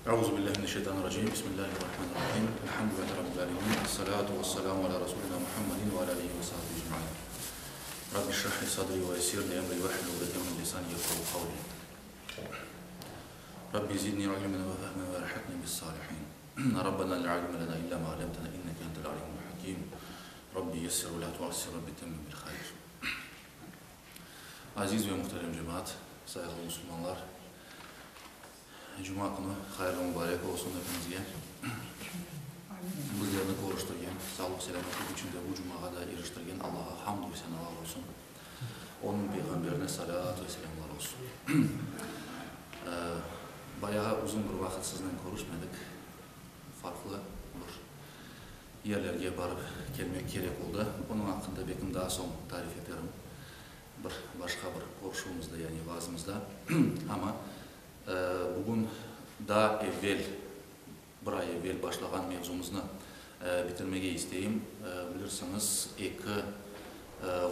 Euzu billahi mineşşeytanirracim. Bismillahirrahmanirrahim. Elhamdülillahi rabbil alemin. Esselatu vesselâmu alâ Rasûlinâ Muhammedin ve alâ âlihi ve sahbihi ecmaîn. Rabbi şrah li sadri ve yessir li emri vehlul uqdeten min lisani yefkahu kavli. Rabbi zidni ilmen ve fehmen ve elhikni bis salihin. Rabbena la ilme lena illa ma allamtena inneke entel alimul hakim. Rabbi yessir ve la tuassir Rabbi temmim bil hayr. Aziz ve muhterem cemaat, sayğılı musulmanlar, Cuma künü hayırlı mubarek olsun epimizge. Bizlerni körüştirgen, sağlıq-selâmetlik içinde bu cumağa da iriştirgen Allağa hamd ve senalar olsun. Onıñ Peyğamberine salât ve selâmlar olsun. Bayağı uzun bir vaqıt siznen körüşmedik. Farqlı bir yerlerge barıp kelmek kerek oldı. Onıñ aqqında belkim daa soñ tarif eterim. Bir başqa bir körüşüvimizde, yani vaazımızda. Amma bugün daa evvel, bir ay evvel başlağan mevzumıznı bitirmege isteyim. Bilirsiñiz, eki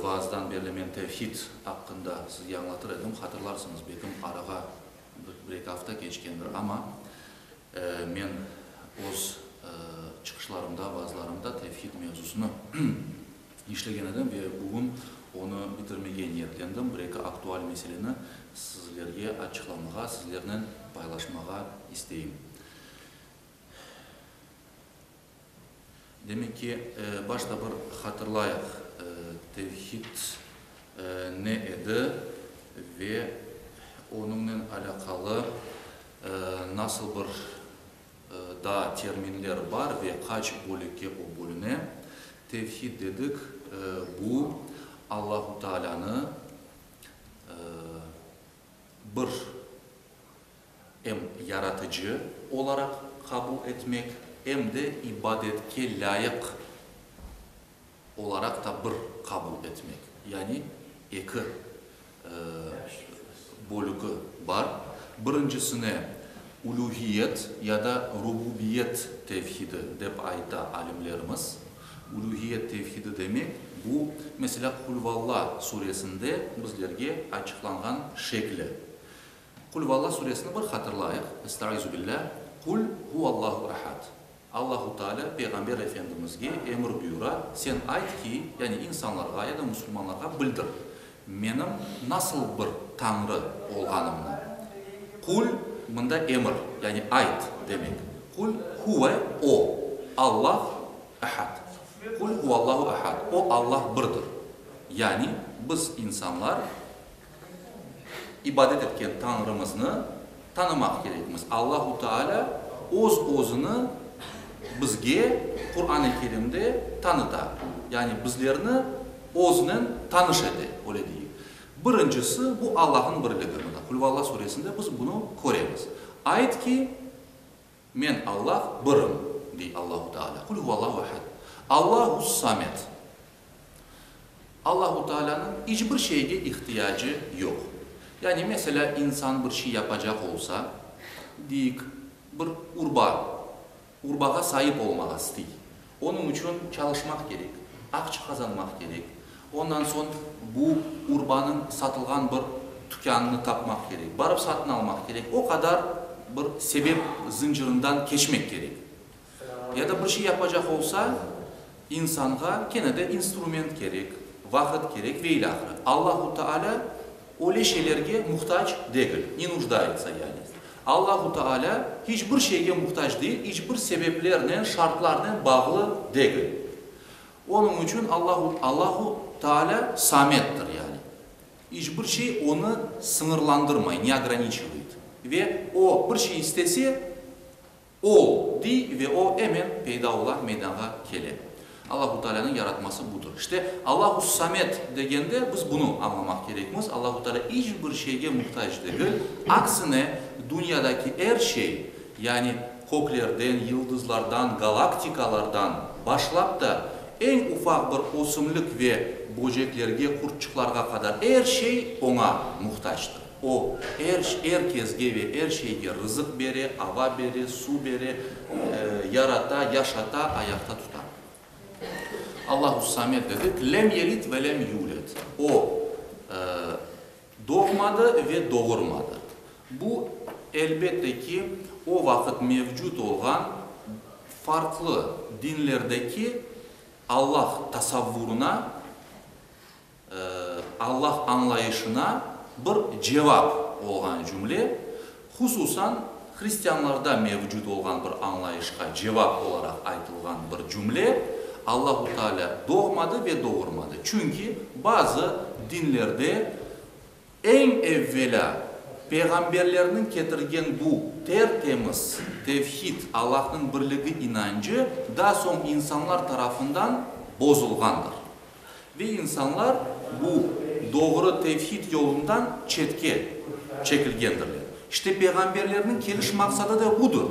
vaazdan berli men tevhid aqqında sizge añlatır edim. Hatırlarsıñız, belkim arağa bir-eki afta keçkendir, amma men öz çıqışlarımda, vaazlarımda tevhid mevzusını işlegen edim ve bugün onı bitirmege niyetlendim, bir-eki aktual meseleni sizlerge açıqlamağa, sizlernen paylaşmağa isteyim. Demek ki, başta bir hatırlayıq, tevhid ne edi ve onıñnen alâqalı nasıl bir daa terminler bar ve qaç bölükke o bölüne. Tevhid dedik, bu Allahu Taalânı bir em Yaratıcı olaraq qabul etmek, em de ibadetke lâyıq olaraq da bir qabul etmek. Yani eki bölügi bar. Birincisine ülühiyet ya da rububiyet tevhidi dep ayta alimlerimiz. Ülühiyet tevhidi demek, bu, meselâ, Qulvalla suresinde bizlerge açıqlanğan şekli. Qulvalla suresini bir hatırlayıq, Estaizu billâh, Qul huvallahu ahad. Allahu Teala Peyğamber Efendimizge emir buyura, Sen ayt ki, yani insanlarğa ya da musulmanlarğa bildir, menim nasıl bir Tañrı olğanımnı. Qul, mında emir, yani ayt demek. Qul, huve, O, Allah, ahad. Qul huvallahu ahad, O, Allah birdir. Yani biz, insanlar, İbadet etken Tañrımıznı tanımaq kerekmiz. Allahu Teala öz-özüni bizge Quran-ı Kerimde tanıta, yani bizlerni özünen tanış ete, öyle deyik. Birincisi, bu Allahnıñ birligi. Mına, Qulvalla suresinde biz bunı köremiz. Ayt ki, Men Allah birim, dey Allahu Teala. Qul huvallahu ehad. Allahus-Samed. Allahu Tealanıñ iç bir şeyge ihtiyacı yoq. Yani, meselâ, insan bir şey yapacaq olsa, deyik, bir urba, urbağa saip olmağa istey. Onıñ içün çalışmaq kerek, aqça qazanmaq kerek. Ondan soñ bu urbanıñ satılğan bir tükânını tapmaq kerek, barıp satın almaq kerek. O qadar bir sebep zıncırından keçmek kerek. Ya da bir şey yapacaq olsa, insanğa kene de instrument kerek, vaqıt kerek ve ilâhre. Allahu Taalâ öyle şeylerge muhtac degil, ne nujdayetsa yani. Allahu Taalâ hiç bir şeyge muhtac değil, iç bir sebeplernen, şartlarnen bağlı degil. Onıñ içün Allahu, Allahu Taalâ Samettir yani. İç bir şey onı sıñırlandırmay, ne ograniçivayet. Ve O bir şey istese, Ol, dey ve o emen peyda ola, meydanğa kele. Allahu Taalânıñ yaratması budır. İşte, Allahu-s-Samed degende biz bunı añlamaq kerekmiz, Allahu Taalâ iç bir şeyge muhtac degil, aksine, dünyadaki er şey, yani köklerden, yıldızlardan, galaktikalardan başlap da eñ ufaq bir ösümlik ve böceklerge, qurtçıqlarğa qadar er şey oña muhtactır. O, er, er kesge ve er şeyge rızıq bere, ava bere, suv bere, yarata, yaşata, ayaqta tuta. Allahu-s-Samed dedik, lem yelid ve lem yuled. O, doğmadı ve doğurmadı. Bu, elbette ki, o vaqıt mevcut olğan farqlı dinlerdeki Allah tasavvurına, Allah añlayışına bir cevap olğan cümle, hususan hristianlarda mevcut olğan bir añlayışqa cevap olaraq aytılğan bir cümle, Allahu Teala doğmadı ve doğurmadı. Çünki bazı dinlerde eñ evvelâ peyğamberlerniñ ketirgen bu ter-temiz tevhid, Allahnıñ birligi inancı daa soñ insanlar tarafından bozulğandır. Ve insanlar bu doğru tevhid yolundan çetke çekilgendirler. İşte peyğamberlerniñ keliş maqsadı da budır,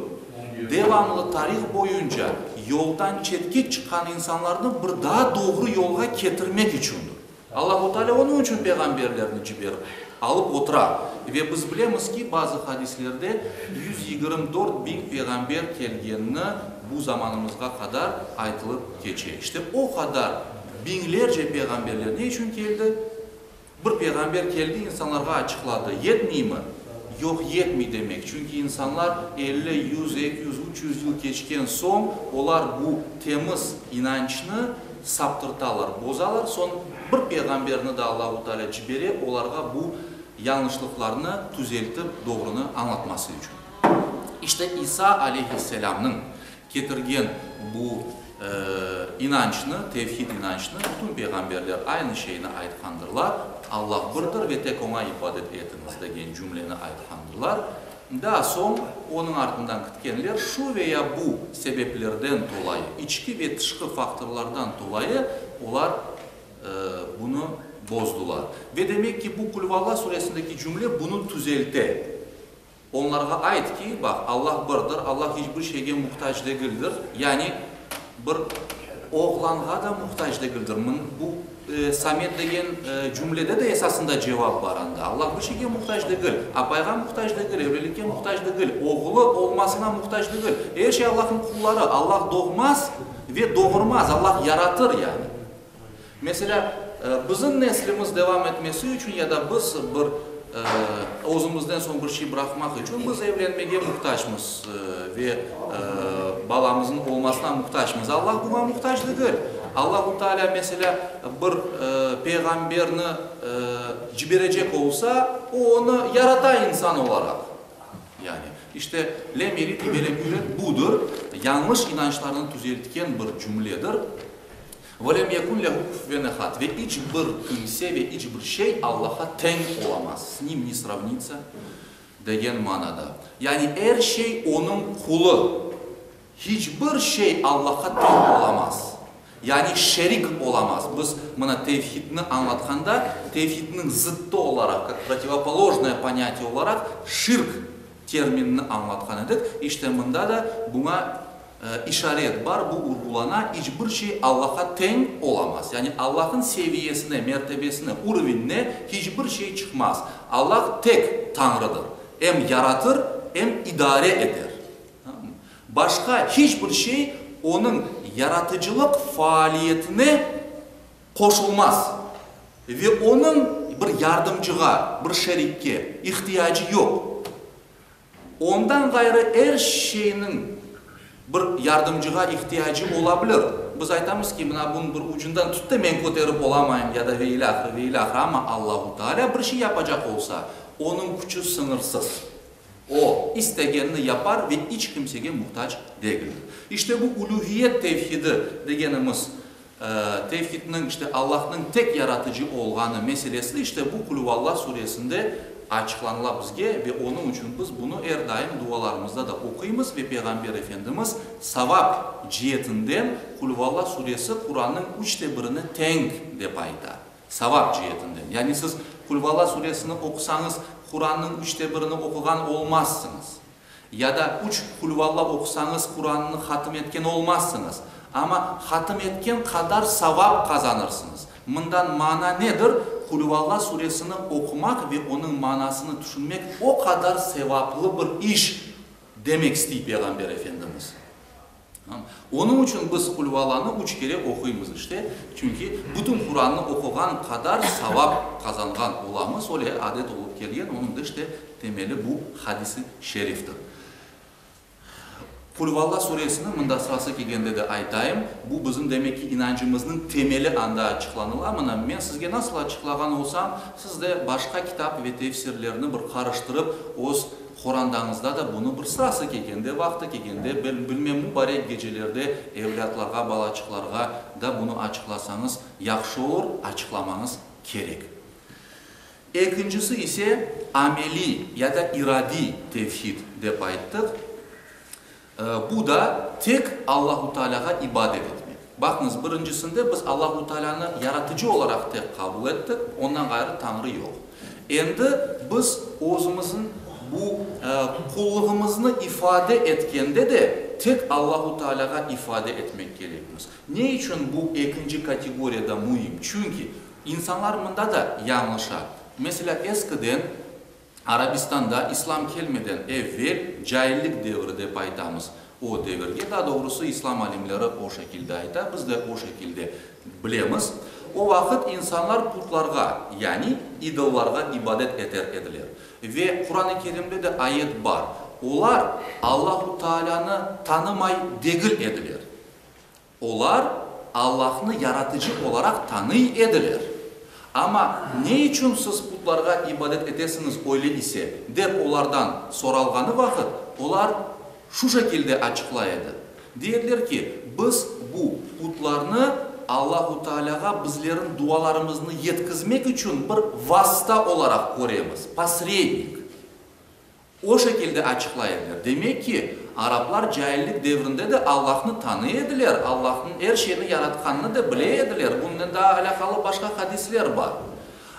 devamlı tarih boyunca yoldan çetke çıqqan insanlarnı bir daa doğru yolğa ketirmek içündir. Allahu Teala onıñ içün peyğamberlerni ciberip, alıp otura. Ve biz bilemiz ki, bazı hadislerde 124 biñ peyğamber kelgenini bu zamanımızğa qadar aytılıp keçe. İşte o qadar biñlerce peyğamberler ne içün keldi? Bir peyğamber keldi, insanlarğa açıqladı. Yetmeymi? Yoq, yetmey demek. Çünki insanlar 50, 100, 200, 300 yıl keçken soñ, olar bu temiz inançnı saptırtalar, bozalar. Soñ bir peyğamberni de Allahu Teala cibere olarğa bu yañlışlıqlarnı tüzeltip, doğrunı añlatması içün. İşte İsa aleyhisselâmnıñ ketirgen bu inançnı, tevhid inançnı, bütün peyğamberler aynı şeyni aytqandırlar, Allah birdir ve tek Oña ibadet etiñiz degen cümleni aytqandırlar. Daa soñ onıñ artından kitkenler şu ve ya bu sebeplerden tolayı, içki ve tışqı faktorlardan tolayı olar bunı bozdular. Ve demek ki, bu Qulvalla suresindeki cümle bunı tüzelte. Onlarğa ayt ki, baq, Allah birdir, Allah hiç bir şeyge muhtac degildir, yani bir oğlanğa da muhtac degildir. Bu Samed degen cümlede de esasında cevap bar anda. Allah bir şeyge muhtac degil, apayğa muhtac degil, evlilikke muhtac degil, oğlu olmasına muhtac degil. Er şey Allahnıñ qulları. Allah doğmaz ve doğurmaz, Allah yaratır yani. Meselâ, bizim neslimiz devam etmesi içün ya da biz bir özümizden soñ bir şey bıraqmaq içün biz evlenmege muhtacmız ve balamıznıñ olmasına muhtacmız. Allah buña muhtac degil. Allahu Teala, meselâ, bir peyğamberni ciberecek olsa, o onı yarata insan olaraq. Yani, işte, lem yelit ve lem yuled budır, yañlış inançlarnı tüzeltken bir cümledir. Ve lem yekun lehu kufuven ehad, ve iç bir kimse ve iç bir şey Allahqa teñ olamaz, s nim ne sravnitsa, degen manada. Yani er şey Onıñ qulu, hiç bir şey Allahqa teñ olamaz, yani şerik olamaz. Biz mına tevhidni añlatqanda, tevhidniñ zıttı olaraq, kak protivopolojnoye ponâtiye olaraq şirk terminini añlatqan edik. İşte mında da buña İşaret bar, bu urğulana, iç bir şey Allahqa teñ olamaz. Yani Allahnıñ seviyesine, mertebesine, urovenine hiç bir şey çıqmaz. Allah tek Tañrıdır. Em yaratır, em idare eter. Başqa hiç bir şey Onıñ yaratıcılıq faaliyetine qoşulmaz ve Onıñ bir yardımcığa, bir şerikke ihtiyacı yoq. Ondan ğayrı er şeyniñ bir yardımcığa ihtiyacı ola bilir. Biz aytamız ki, mına bunıñ bir ucundan tut da men köterip olamayım ya da ve ilâhre, ve ilâhre, amma Allahu Tealâ bir şey yapacaq olsa, Onıñ küçü sıñırsız. O, istegenini yapar ve iç kimsege muhtac degildir. İşte bu ülühiyet tevhidi degenimiz Tevhidniñ, işte Allahnıñ tek yaratıcı olğanı meselesi işte bu Qulüvallah suresinde açıqlanıla bizge ve onıñ içün biz bunı er daim dualarımızda da oquymız ve Peyğamber Efendimiz savap cietinden Qulüvallah suresi Qurannıñ üçte birine teñ dep ayta. Savap cietinden. Yani siz Qulüvallah suresini oqusañız Qurannıñ üçte birini oquğan olmazsıñız. Ya da üç Qulvalla oqusañız Qurannı hatım etken olmazsıñız, amma hatım etken qadar savap qazanırsıñız. Mından mana nedir? Qulvalla suresini oqumaq ve onıñ manasını tüşünmek o qadar sevaplı bir iş, demek istiy Peyğamber Efendimiz. Onıñ içün biz Qulvallanı üç kere oquymız işte, çünki bütün Qurannı oquğan qadar savap qazanğan olamız, öyle adet olıp kelgen, onıñ da işte temeli bu hadis-i şeriftir. Qulvalla suresini mında sırası kelgende de aytayım, bu bizim, demek ki, inancımıznıñ temeli anda açıqlanıla. Mına, men sizge nasıl açıqlağan olsam, siz de başqa kitap ve tefsirlerni bir qarıştırıp, öz qorandañızda da bunı bir sırası kelgende, vaqtı kelgende, bilmem, mubarek gecelerde evlâtlarğa, balaçıqlarğa da bunı açıqlasañız, yahşı olur, açıqlamañız kerek. Ekincisi ise ameliy ya da iradiy tevhid dep ayttıq. Bu da tek Allahu Tealâğa ibadet etmek. Baqıñız, birincisinde biz Allahu Tealânı yaratıcı olaraq tek qabul ettik, ondan ğayrı Tañrı yoq. Endi biz özümizniñ bu qullığımıznı ifade etkende de tek Allahu Tealâğa ifade etmek kerekmiz. Ne içün bu ekinci kategoriya da müim? Çünki İnsanlar mında da yañlışa. Meselâ, eskiden Arabistanda İslam kelmeden evvel, caillik devri dep aytamız o devirge, daa doğrusı İslam alimleri o şekilde ayta, biz de o şekilde bilemiz, o vaqıt insanlar putlarğa, yani idollarğa ibadet eter ediler. Ve Quran-ı Kerimde de ayet bar, olar Allahu Taalânı tanımay degil ediler. Olar Allahnı Yaratıcı olaraq tanıy ediler. Amma ne içün siz putlarğa ibadet etesiñiz öyle ise, dep olardan soralğanı vaqıt, olar şu şekilde açıqlay edi, dey ediler ki, biz bu putlarnı Allahu Taalâğa bizlerin dualarımıznı yetkizmek içün bir vasta olaraq köremiz, posrednik. O şekilde açıqlay ediler. Demek ki, araplar caillik devrinde de Allahnı tanıy ediler, Allahnıñ er şeyni yaratqanını da bile ediler, bunnen daa alâqalı başqa hadisler bar.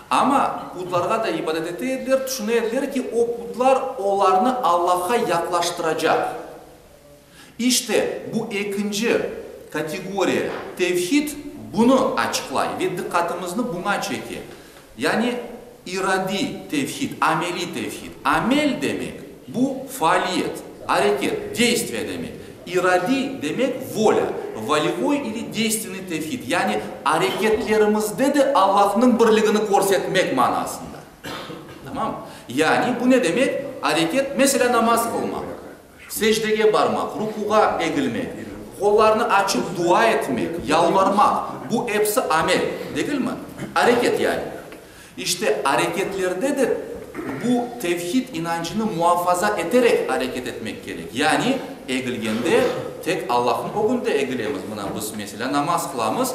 Amma putlarğa da ibadet ete ediler, tüşüne ediler ki, o putlar olarnı Allahqa yaqlaştıracaq. İşte, bu ekinci kategoriya tevhid bunı açıqlay ve diqqatımıznı buña çeke. Yani, iradiy tevhid, ameliy tevhid. Amel demek, bu faaliyet, areket, deystviye demek. İradiy demek, volâ, volevoy ili deystvennıy tevhid, yani areketlerimizde de Allahnıñ birligini körsetmek manasında. Tamam? Yani, bu ne demek? Areket, meselâ, namaz qılmaq. Secdege barmaq, rukuğa egilmek, qollarnı açıp dua etmek, yalvarmaq, bu episi amel, degilmi? Areket yani. İşte, areketlerde de bu tevhid inancını muafaza eterek areket etmek kerek. Yani, egilgende tek Allahnıñ ögünde egilemiz. Mına, biz, meselâ, namaz qılamız,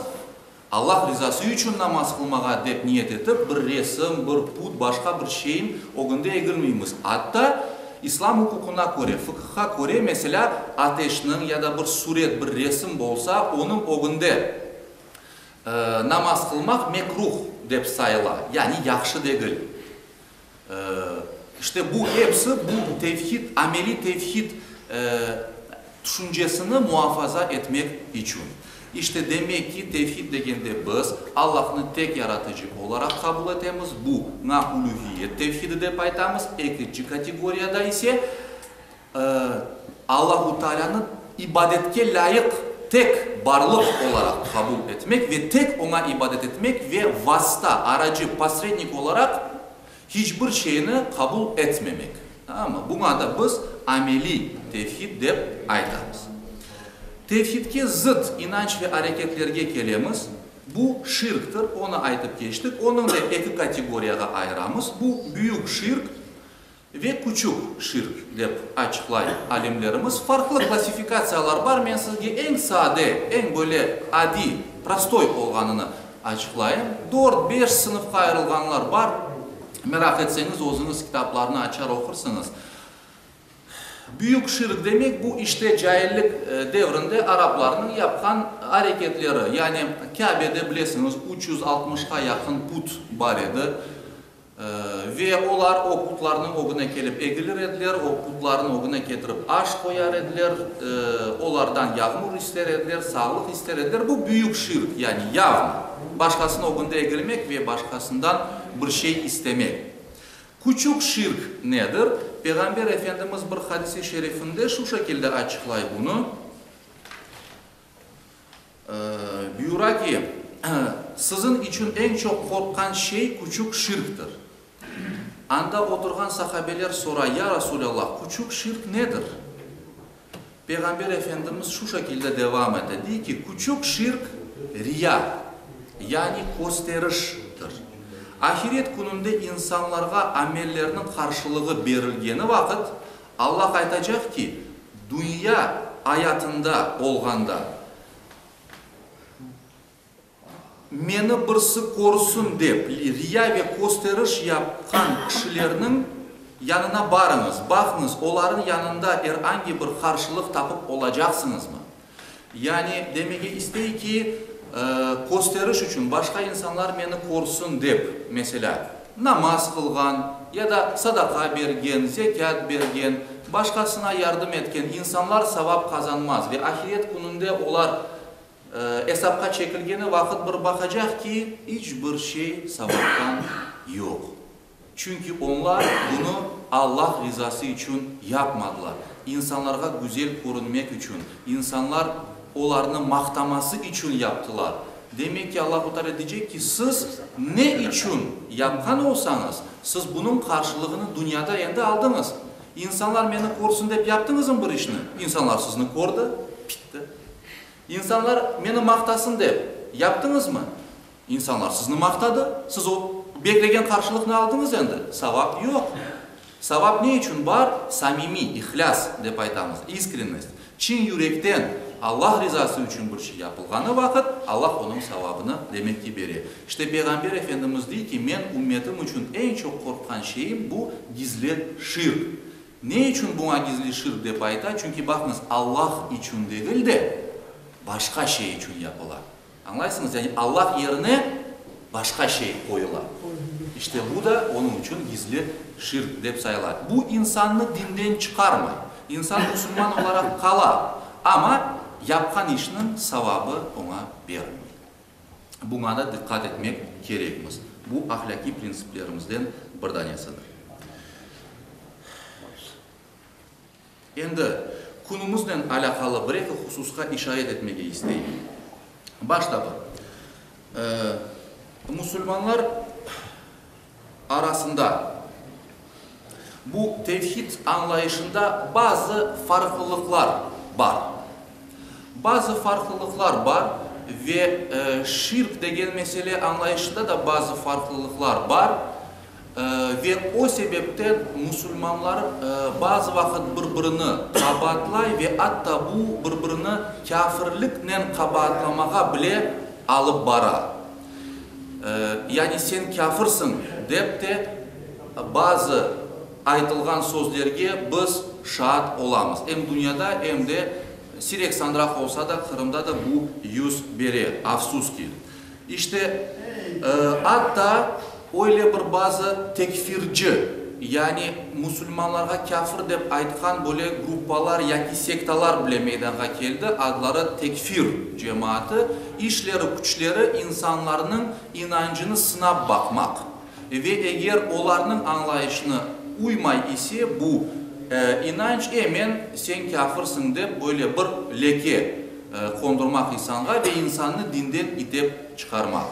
Allah rizası içün namaz qılmağa dep niyet etip, bir resim, bir put, başqa bir şeyin ögünde egilmeymiz. Atta, İslam uquqına köre, fıqhqa köre, meselâ, ateşniñ ya da bir suret, bir resim bolsa, onıñ ögünde namaz qılmaq mekruh dep sayıla, yani yahşı degil. İşte bu episi bu tevhid, ameliy tevhid tüşüncesini muafaza etmek içün. İşte demek ki, tevhid degende biz Allahnı tek yaratıcı olaraq qabul etemiz, bu ña ülühiyet tevhidi dep aytamız, ekinci kategoriyada ise, Allahu Taalânı ibadetke lâyıq tek barlıq olaraq qabul etmek ve tek Oña ibadet etmek ve vasta, aracı, posrednik olaraq hiç bir şeyni qabul etmemek. Tamam mı? Buña da biz ameliy tevhid dep aytamız. Tevhidke zıt inanç ve areketlerge kelemiz. Bu şirktir, onı aytıp keçtik. Onıñ da eki kategoriyağa ayıramız. Bu büyük şirk Ve küçük şirk, dep açıqlay alimlerimiz. Farqlı klassifikatsiyalar bar, men sizge eñ sade, eñ böyle adiy, prostoy olğanını açıqlayım. Dört, beş sınıfqa ayırılğanlar bar. Meraq etseñiz, özüñiz kitaplarnı açar oqursıñız. Büyük şirk demek, bu işte caillik devrinde araplarnıñ yapqan areketleri. Yani Kâbede, bilesiñiz, 360-qa yaqın put bar edi. Ve olar o putlarnıñ ögüne kelip egilir ediler, o putlarnıñ ögüne ketirip aş qoyar ediler, olardan yağmur ister ediler, sağlıq ister ediler. Bu büyük şirk, yani yavno, başqasınıñ ögünde egilmek ve başqasından bir şey istemek. Küçük şirk nedir? Peyğamber Efendimiz bir hadis-i şerifinde şu şekilde açıqlay bunı. Buyura ki, Siziñ içün eñ çoq qorqqan şey küçük şirktir. Anda oturğan sahabeler sora, Ya Rasulâllah, küçük şirk nedir? Peyğamber Efendimiz şu şekilde devam ete, dey ki, küçük şirk riya, yani kösteriştir. Ahiret kününde insanlarğa amelleriniñ qarşılığı berilgeni vaqıt, Allah aytacaq ki, dünya ayatında olğanda, Meni birisi körsün dep, riya ve kösteriş yapqan kişilerniñ yanına barıñız, baqıñız, olarnıñ yanında er angi bir qarşılıq tapıp olacaqsıñızmı? Yani, demege istey ki, kösteriş içün, başqa insanlar meni körsün dep, meselâ, namaz qılğan ya da sadaqa bergen, zekât bergen, başqasına yardım etken insanlar savap qazanmaz ve ahiret kününde olar Esapqa çekilgeni vaqıt bir baqacaq ki, iç bir şey savaptan yoq. Çünki onlar bunı Allah rizası içün yapmadılar, insanlarğa güzel körünmek içün, insanlar olarnı maqtaması içün yaptılar. Demek ki, Allahu Teala deycek ki, siz ne içün yapqan olsañız, siz bunıñ qarşılığını dünyada endi aldıñız. İnsanlar meni körsün dep yaptıñızmı bir işni? İnsanlar sizni kördi, pitti. İnsanlar meni maqtasın dep, yaptıñızmı? İnsanlar sizni maqtadı, siz o beklegen qarşılıqnı aldıñız endi. Savap yoq. Savap ne içün bar? Samimiy, ihlâs dep aytamız, iskrennost. Çin yürekten, Allah rizası içün bir şey yapılğanı vaqıt, Allah onıñ savabını, demek ki, bere. İşte, Peyğamber Efendimiz dey ki, men ümmetim içün eñ çoq qorqqan şeyim bu gizli şirk. Ne içün buña gizli şirk dep ayta? Çünki, baqıñız, Allah içün degil de, başqa şey içün yapıla. Añlaysıñız? Yani Allah yerine başqa şey qoyula. İşte bu da onıñ içün gizli şirk dep sayıla. Bu insannı dinden çıqarmay. İnsan musulman olaraq qala, amma yapqan işniñ savabı oña berilmey. Buña da diqqat etmek kerekmiz. Bu ahlâqiy printsiplerimizden bir danesidir. Endi künümiznen alâqalı bir-eki hususqa işaret etmege isteyim. Başta bir, musulmanlar arasında bu tevhid añlayışında bazı farqlılıqlar bar. Bazı farqlılıqlar bar ve şirk degen mesele añlayışında da bazı farqlılıqlar bar. Ve o sebepten musulmanlar bazı vaqıt bir-birini qabaatlay ve atta bu bir-birini kâfirliknen qabaatlamağa bile alıp bara. Yani sen kâfirsıñ dep de bazı aytılğan sözlerge biz şaat olamız. Em dünyada, em de sirek-sandraq olsa da, Qırımda da bu yüz bere, afsus ki. İşte, atta öyle bir bazı tekfirci, yani musulmanlarğa kâfir dep aytqan böyle gruppalar yaki sektalar bile meydanğa keldi, adları tekfir cemaatı, işleri, küçleri insanlarnıñ inancını sınap baqmaq ve eger olarnıñ añlayışına uymay ise bu inanç, emen sen kâfirsıñ dep böyle bir leke qondurmaq insanğa ve insannı dinden itep çıqarmaq.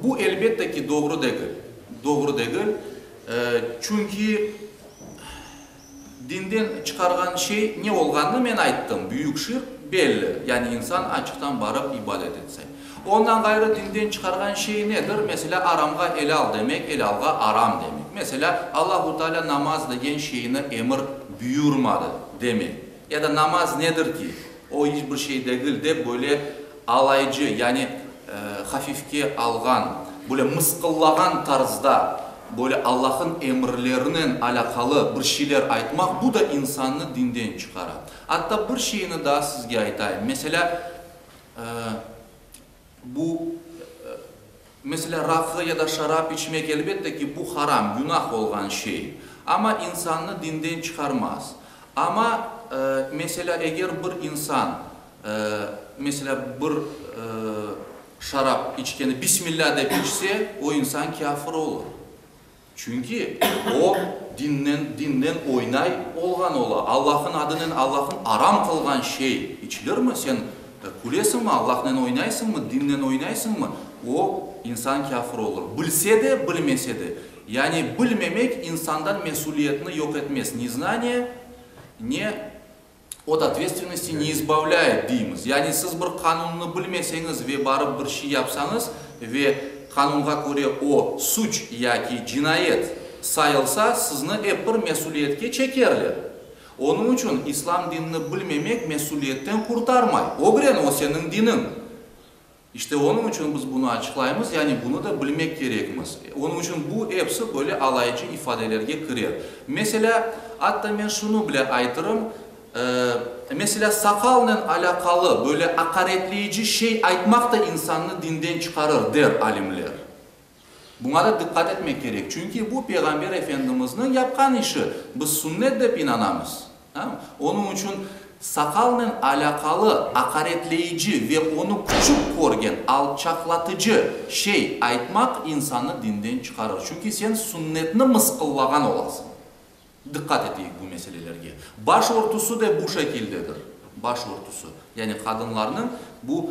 Bu, elbette ki, doğru degil. Doğru degil, çünki dinden çıqarğan şey ne olğanını men ayttım, büyük şirk belli, yani insan açıqtan barıp ibadet etse. Ondan ğayrı dinden çıqarğan şey nedir? Meselâ, aramğa elâl demek, elâlğa aram demek. Meselâ, Allahu Tealâ namaz degen şeyni emir buyurmadı demek. Ya da namaz nedir ki, o iç bir şey degil dep böyle alaycı, yani hafifke alğan, böyle mısqıllağan tarzda böyle Allah'ın emirlerinen alâqalı bir şeyler aytmaq, bu da insannı dinden çıqara. Atta bir şeyni daa sizge aytayım, meselâ, Bu, meselâ, raqı ya da şarap içmek, elbette ki, bu haram, günah olğan şey. Amma insannı dinden çıqarmaz. Amma, meselâ, eger bir insan, meselâ, bir şarap içkeni, Bismillâ dep içse, o insan kâfir olur. Çünki o, dinnen, dinnen oynay olğan ola. Allah'ın adınen Allah'ın aram qılğan şey içilirmi? Sen külesiñmi, Allahnen oynaysıñmı, dinnen oynaysıñmı? O, insan kâfir olur. Bilse de, bilmese de. Yani bilmemek insandan mesüliyetni yoq etmez. Neznание. Ne ot otvetstvennosti ne izbavlâet deymiz. Yani siz bir qanunnı bilmeseñiz ve barıp bir şey yapsañız ve qanunğa köre o suç yaki cinayet sayılsa, sizni ep bir mesüliyetke çekerler. Onıñ içün İslam dinini bilmemek mesüliyetten qurtarmay. Ögren, o seniñ diniñ. İşte onıñ içün biz bunı açıqlaymız, yani bunı da bilmek kerekmiz. Onıñ içün bu episi böyle alaycı ifadelerge kirer. Meselâ, atta men şunı bile aytırım, meselâ, saqalnen alâqalı böyle aqaretleyici şey aytmaq da insannı dinden çıqarır, der alimler. Buña da diqqat etmek kerek, çünki bu Peyğamber Efendimizniñ yapqan işi, biz sünnet dep inanamız. Onıñ içün saqalnen alâqalı aqaretleyici ve onı küçük körgen, alçaqlatıcı şey aytmaq insannı dinden çıqarır, çünki sen sünnetni mısqıllağan olasıñ. Diqqat eteyik bu meselelerge. Baş örtüsü de bu şekildedir. Baş örtüsü, yani qadınlarnıñ bu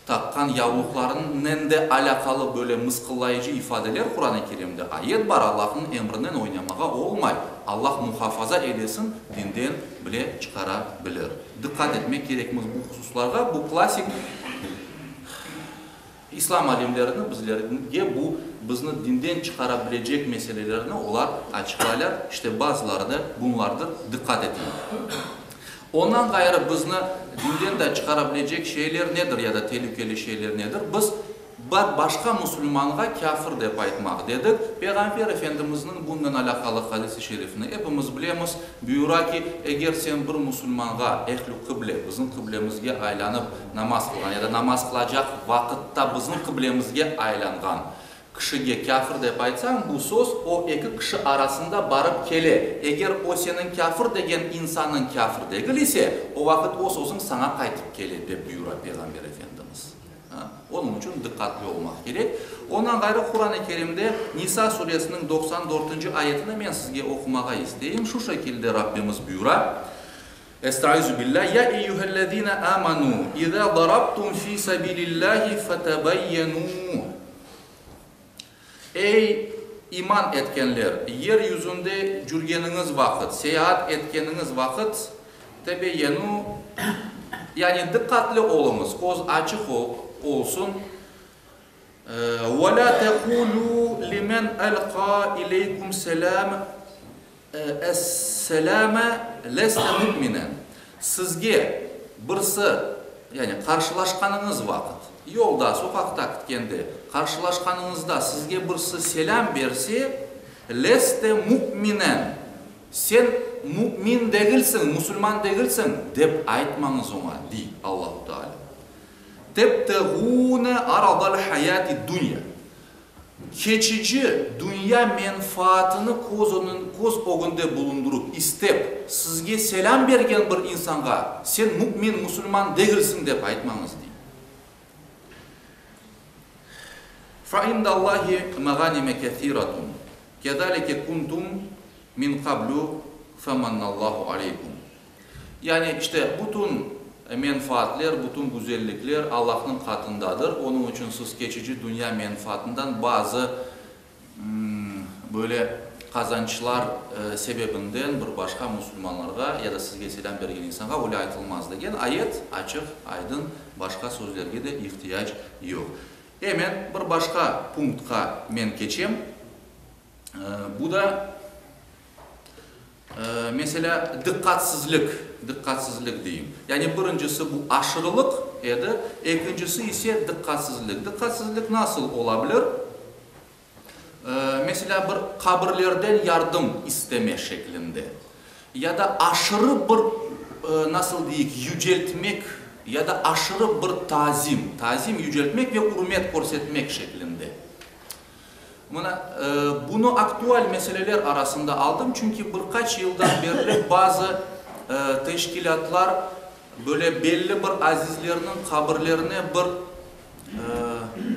taqqan yavluqlarınen de alâqalı böyle mısqıllayıcı ifadeler Quran-ı Kerimde ayet bar, Allahnıñ emrinen oynamağa olmay, Allah muhafaza eylesin, dinden bile çıqara bilir. Diqqat etmek kerekmiz bu hususlarğa, bu klassik İslam alimlerini bizlerge bu bizni dinden çıqara bilecek meselelerni olar açıqlaylar, işte bazıları da bunlardır, diqqat eteyik. Ondan ğayrı bizni dinden da çıqara bilecek şeyler nedir ya da telükeli şeyler nedir? Biz bir başqa musulmanğa kâfir dep aytmaq dedik. Peyğamber Efendimizniñ bunnen alâqalı hadis-i şerifini epimiz bilemiz. Buyura ki, eger sen bir musulmanğa, ehl-ü qıble, bizim qıblemizge aylanıp namaz qılğan ya da namaz qılacaq vaqıtta bizim qıblemizge aylanğan kişige kâfir dep aytsañ, bu söz o eki kişi arasında barıp kele. Eger o seniñ kâfir degen insanıñ kâfir degil ise, o vaqıt o sözüñ saña qaytıp kele, dep buyura Peyğamber Efendimiz. Onıñ içün diqqatli olmaq kerek. Ondan ğayrı Quran-ı Kerimde Nisa suresiniñ 94-nci ayetini men sizge oqumağa isteyim. Şu şekilde Rabbimiz buyura, Estaizu billâ, Ya eyyühellezîne âmenû, izâ darabtum fî sebîlillâhi fetebayyenû. Ey, iman etkenler! Yer yüzünde cürgeniñiz vaqıt, seyaat etkeniñiz vaqıt, tebeyyenu, yani diqqatli oluñız, köz açıq olsun, ve lâ teqûlû limen elqâ ileykum selâm, Es-selâme leste mu'minen, sizge birisi, yani qarşılaşqanıñız vaqıt, yolda, soqaqta kitkende, qarşılaşqanıñızda sizge birisi selâm berse, leste mu'minen, sen mu'min degilsiñ, musulman degilsiñ, dep aytmañız oña, dey Allahu Teala. Tebteğûne aradal hayâtid-dunya, Keçici dünya menfaatını köz ögünde bulundırıp, istep, sizge selâm bergen bir insanğa, sen mümin, musulman degilsiñ dep aytmañız, dey. Fa indallahi mağanime kethiratun, kezalike kuntum min qablu femannallahu aleykum. Yani, işte, bütün menfaatler, bütün güzellikler Allahnıñ qatındadır. Onıñ içün siz keçici dünya menfaatından bazı, böyle, qazançlar sebebinden bir başqa musulmanlarğa ya da sizge selâm bergen insanğa öyle aytılmaz degen ayet açıq, aydın, başqa sözlerge de ihtiyac yoq. Emen bir başqa punktqa men keçem. Bu da. Meselâ, diqqatsizlik, diqqatsizlik deyim. Yani birincisi bu aşırılıq edi, ekincisi ise diqqatsizlik. Diqqatsizlik nasıl ola bilir? Meselâ, bir qabirlerden yardım isteme şeklinde ya da aşırı bir, nasıl deyik, yüceltmek ya da aşırı bir tazim, tazim, yüceltmek ve ürmet körsetmek şeklinde. Mına, bunı aktual meseleler arasında aldım, çünki bir qaç yıldan berli bazı teşkilâtlar böyle belli bir azizlerniñ qabirlerine bir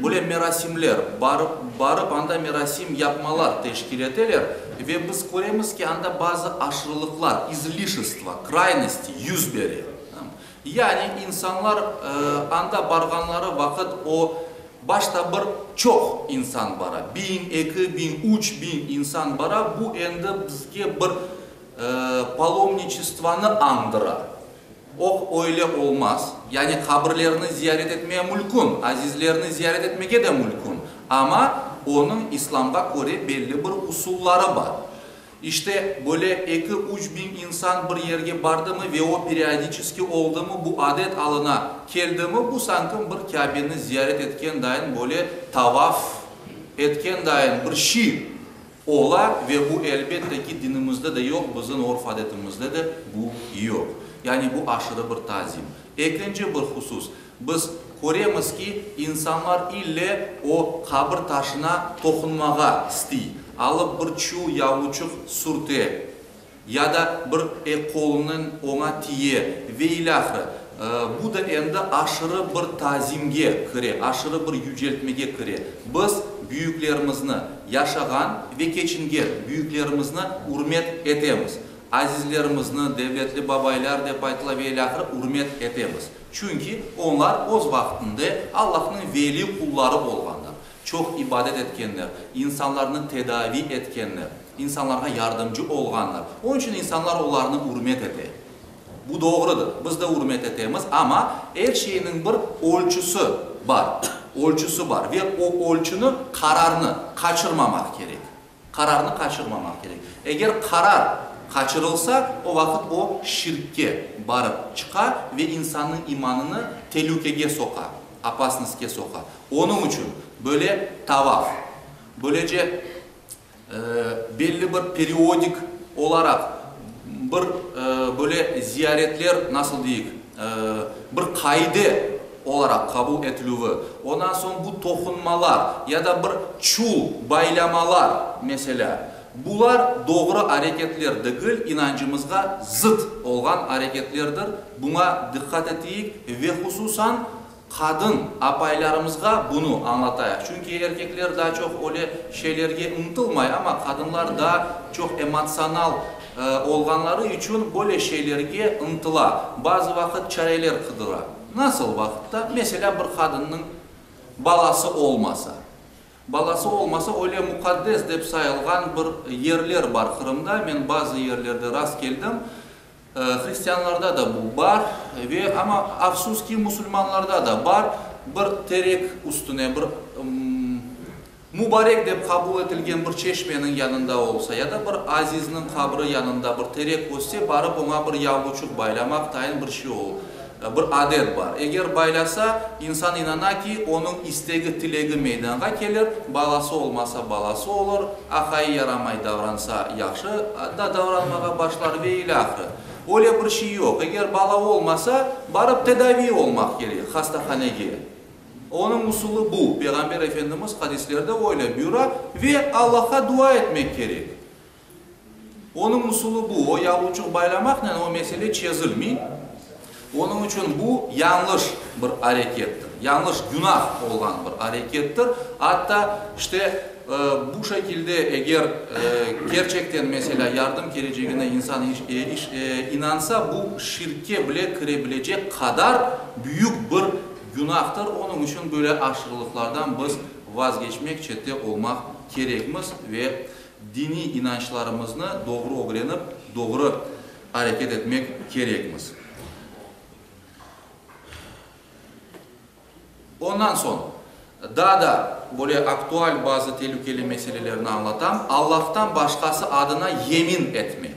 böyle merasimler, barıp, barıp anda merasim yapmalar teşkil eteler ve biz köremiz ki, anda bazı aşırılıqlar, izlişestva, kraynosti, yüz bere. Yani insanlar anda barğanları vaqıt o, başta bir çoq insan bara, biñ, 2000, 3000 insan bara, bu endi bizge bir. palomniçestvonı añdıra. O, öyle olmaz. Yani qabirlerni ziyaret etmeye mülkün, azizlerni ziyaret etmege de mülkün, amma onıñ İslamğa köre belli bir usulları bar. İşte, böyle eki-üç biñ insan bir yerge bardımı ve o periodiçeski oldımı, bu adet alına keldimi, bu sanki bir Kâbeni ziyaret etken dayın böyle tavaf etken dayın bir şiy ola ve bu, elbette ki, dinimizde de yoq, bizim örf-adetimizde de bu yoq. Yani bu aşırı bir tazim. Ekinci bir husus, biz köremiz ki, insanlar ille o qabir taşına toqunmağa istiy, alıp bir çul yavuçıq sürte, ya da bir e qolunen oña tiye ve ilâhre. Bu da endi aşırı bir tazimge kire, aşırı bir yüceltmege kire. Biz büyüklerimizni, yaşağan ve keçingen büyüklerimizni ürmet etemiz. Azizlerimizni, devletli babaylar dep aytıla ve ilâhre, ürmet etemiz. Çünki onlar öz vaqtında Allahnıñ veli qulları olğanlar, çoq ibadet etkenler, insanlarnı tedavi etkenler, insanlarğa yardımcı olğanlar. Onıñ içün insanlar olarnı ürmet ete. Bu doğrudır, biz de ürmet etemiz, amma er şeyniñ bir ölçüsi bar, ölçüsi bar ve o ölçüni, qararnı qaçırmamaq kerek. Qararnı qaçırmamaq kerek. Eger qarar qaçırılsa, o vaqıt o şirkke barıp çıqa ve insannıñ imanını telükege soqa, opasnostke soqa. Onıñ içün böyle tavaf, böylece belli bir periodik olaraq bir böyle ziyaretler, nasıl deyik, bir qaide olaraq qabul etilüvi, ondan soñ bu toqunmalar ya da bir çul baylamalar, meselâ, bular doğru areketler degil, inancımızğa zıt olğan areketlerdir, buña diqqat eteyik ve hususan qadın apaylarımızğa bunı añlatayıq, çünki erkekler daa çoq öyle şeylerge ıntılmay, amma qadınlar daa çoq emotsional olğanları içün böyle şeylerge ıntıla, bazı vaqıt çareler qıdıra. Nasıl vaqıtta? Meselâ, bir qadınnıñ balası olmasa. Balası olmasa, öyle muqaddes dep sayılğan bir yerler bar Qırımda, men bazı yerlerde rast keldim, hristianlarda da bu bar ve amma, afsus ki, musulmanlarda da bar, bir terek üstüne, bir mubarek dep qabul etilgen bir çeşmeniñ yanında olsa ya da bir azizniñ qabri yanında bir terek össe, barıp oña bir yavluçıq baylamaq tayın bir şey ol, bir adet bar. Eger baylasa, insan inana ki, onıñ istegi, tilegi meydanğa kelir, balası olmasa, balası olur, aqayı yaramay davransa, yahşı da davranmağa başlar ve ilâhre. Öyle bir şey yoq. Eger bala olmasa, barıp tedaviy olmaq kerek hastahanege. Onıñ usulı bu, Peyğamber Efendimiz hadislerde öyle buyura, ve Allahqa dua etmek kerek. Onıñ usulı bu, o yavluçıq baylamaqnen o mesele çezilmey. Onıñ içün bu yañlış bir arekettir, yañlış, günah olğan bir arekettir. Atta, işte, bu şekilde eger kerçekten, meselâ, yardım kelecegine insan inansa, bu şirkke bile kire bilecek qadar büyük bir günahtır. Onıñ içün böyle aşırılıqlardan biz vazgeçmek, çette olmaq kerekmiz ve diniy inançlarımıznı doğru ögrenip, doğru areket etmek kerekmiz. Ondan soñ, daa da böyle aktual bazı telükeli meselelerni añlatam, Allahtan başqası adına yemin etmek.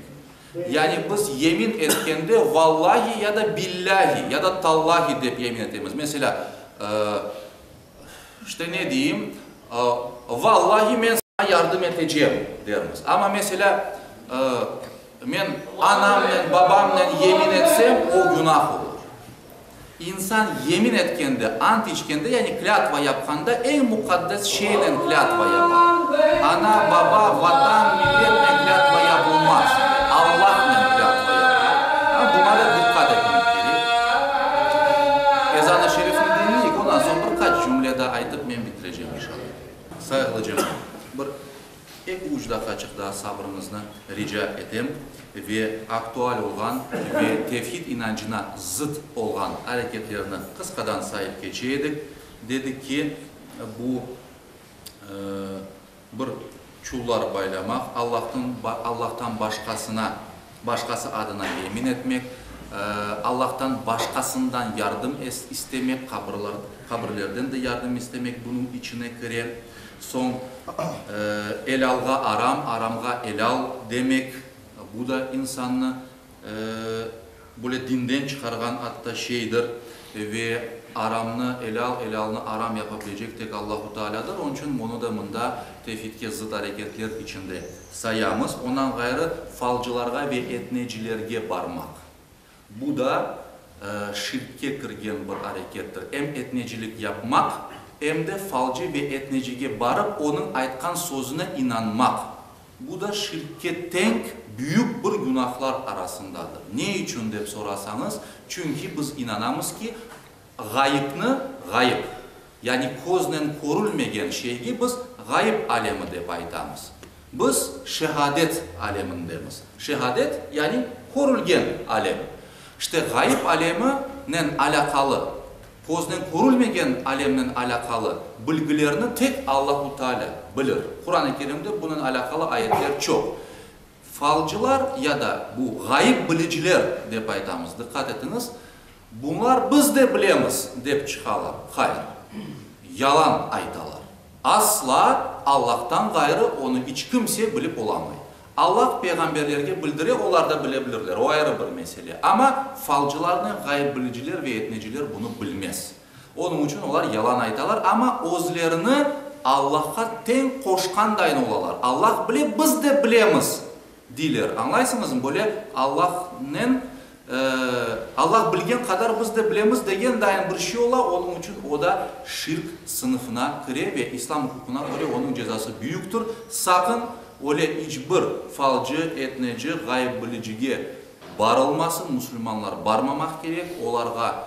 Yani biz yemin etkende vallahi ya da billahi ya da tallahi dep yemin etemiz. Meselâ, işte ne deyim, vallahi men saña yardım etecem dermiz. Amma meselâ, men anamnen, babamnen yemin etsem, o günah olur. İnsan yemin etkende, ant içkende, yani klâtva yapqanda eñ muqaddes şeynen klâtva yapa. Ana, baba, Vatan, milletnen klâtva yapılmaz, Allahnen klâtva yapıla. Buña da diqqat etmek kerek. Ezan-ı şerifni diñleyik, ondan soñ bir qaç cümle daa aytıp men bitirecem inşallah. Sayğılı cemaat, bir Eki-üç daqqaçıq daa sabrıñıznı rica etem ve aktual olğan ve tevhid inancına zıt olğan areketlerni qısqadan sayıp keçe edik. Dedik ki, bu bir çullar baylamaq, Allahtan başqasına. Başqası adına yemin etmek, Allahtan başqasından yardım istemek, qabirlerden de yardım istemek bunıñ içine kire. Soñ, elâlğa aram, aramğa elâl demek, bu da insannı böyle dinden çıqarğan atta şeydir. Ve aramnı elâl, elâlnı aram yapa bilecek tek Allahu Tealâdır. Onıñ içün bunı da mında tevhidke zıt areketler içinde sayamız. Ondan ğayrı, falcılarğa ve etnecilerge barmaq. Bu da şirkke kirgen bir arekettir. Em etnecilik yapmaq, em de falcı ve etnecige barıp, onıñ aytqan sözüne inanmaq. Bu da şirkke teñ büyük bir günahlar arasındadır. Ne içün dep sorasañız, çünki biz inanamız ki, ğayıpnı ğayıp, yani köznen körülmegen şeyge biz ğayıp alemi dep aytamız. Biz şehadet alemindemiz. Şehadet, yani körülgen alem. İşte ğayıp aleminen alâqalı, köznen körülmegen alemnen alâqalı bilgilerni tek Allahu Teala bilir. Quran-ı Kerimde bunen alâqalı ayetler çoq. Falcılar ya da bu ğayıp biliciler dep aytamız, diqqat etiñiz, bunlar biz de bilemiz dep çıqalar. Hayır, yalan aytalar. Asla Allahtan ğayrı onı iç kimse bilip olamay. Allah peyğamberlerge bildire, olar da bile bilirler, o ayrı bir mesele. Amma falcılarnen ğayıp biliciler ve etneciler bunı bilmez. Onıñ içün olar yalan aytalar, amma özlerini Allahqa teñ qoşqandayın olalar. Allah bile, biz de bilemiz, deyler. Añlaysıñızmı? Böyle Allahnen, Allah bilgen qadar biz de bilemiz degen dayın bir şey ola, onıñ içün o da şirk sınıfına kire ve İslam uquqına köre onıñ cezası büyüktir. Saqın, öyle iç bir falcı, etneci, ğayıp bilicige barılmasın, musulmanlar barmamaq kerek, olarğa,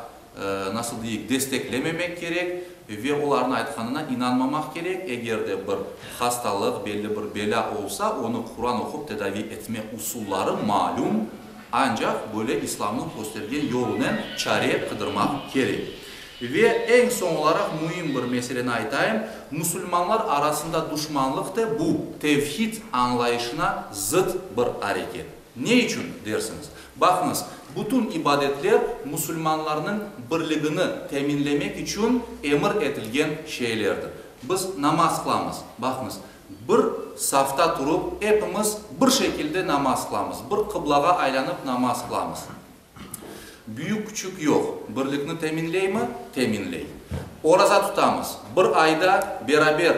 nasıl deyik, desteklememek kerek ve olarnıñ aytqanına inanmamaq kerek, eger de bir hastalıq, belli bir belâ olsa, onı Quran oqup tedavi etme usulları malüm, ancaq böyle İslamnıñ köstergen yolunen çare qıdırmaq kerek. Ve eñ soñ olaraq müim bir meseleni aytayım, musulmanlar arasında duşmanlıq da bu tevhid añlayışına zıt bir areket. Ne içün, dersiñiz? Baqıñız, bütün ibadetler musulmanlarnıñ birligini teminlemek içün emir etilgen şeylerdir. Biz namaz qılamız, baqıñız, bir safta turıp, epimiz bir şekilde namaz qılamız, bir qıblağa aylanıp namaz qılamız. Büyük-küçük yoq, birlikni teminleymi? Teminley. Oraza tutamız, bir ayda beraber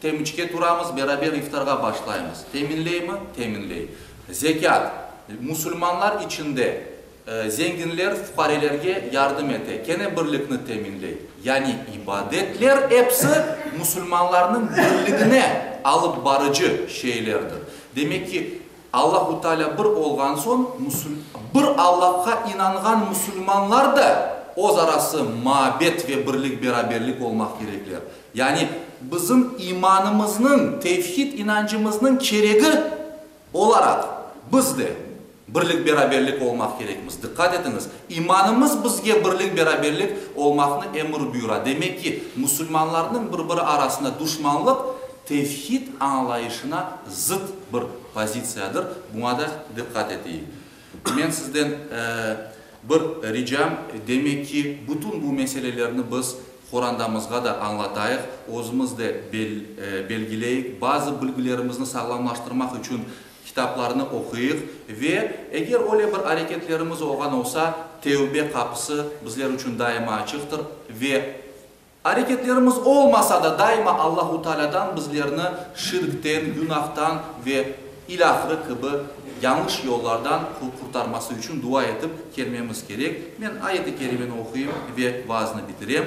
temiçke turamız, beraber iftarğa başlaymız. Teminleymi? Teminley. Zekât, musulmanlar içinde zenginler fuqarelerge yardım ete, kene birlikni teminley. Yani ibadetler episi musulmanlarnıñ birligine alıp barıcı şeylerdir. Demek ki, Allahu Teala bir olğan soñ, bir Allahqa inanğan musulmanlar da öz arası maabet ve birlik-beraberlik olmaq kerekler. Yani bizim imanımıznıñ, tevhid inancımıznıñ keregi olaraq biz de birlik-beraberlik olmaq kerekmiz. Diqqat etiñiz, imanımız bizge birlik-beraberlik olmaqnı emir buyura. Demek ki, musulmanlarnıñ bir-biri arasında duşmanlıq tevhid añlayışına zıt bir pozitsiyadır, buña da diqqat eteyik. Men sizden bir ricam, demek ki, bütün bu meselelerni biz qorandamızğa da añlatayıq, özümiz de belgileyik, bazı bilgilerimizni sağlamlaştırmaq içün kitaplarnı oquyıq ve eger öyle bir areketlerimiz olğan olsa, tevbe qapısı bizler içün daima açıqtır ve Areketlerimiz olmasa da, daima Allahu Tealâdan bizlerni şirkten, günahtan ve ilâhre kibi yañlış yollardan qurtarması içün dua etip kelmemiz kerek. Men ayet-i kerimeni oquyım ve vaaznı bitirem.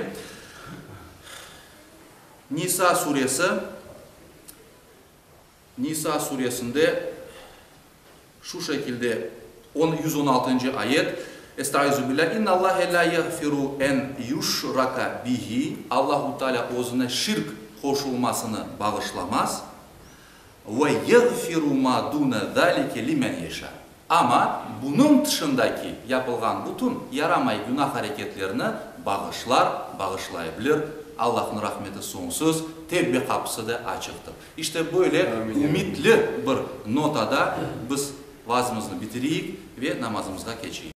Nisa suresi. Nisa suresinde şu şekilde on 116-ncı ayet, Estaizu billâh, İnnallâhe lâ yağfiru en yuşraka bihi, Allahu Tealâ özüne şirk qoşulmasını bağışlamaz, ve yağfiru ma dune zâlike limen yeşâ, amma bunıñ tışındaki yapılğan bütün yaramay günah areketlerini bağışlar, bağışlaybilir, Allahnıñ rahmeti soñsuz, tevbe qapısı da açıqtır. İşte böyle ümitli bir notada biz. Vaazımıznı bitireyik ve namazımızğa keçeyik.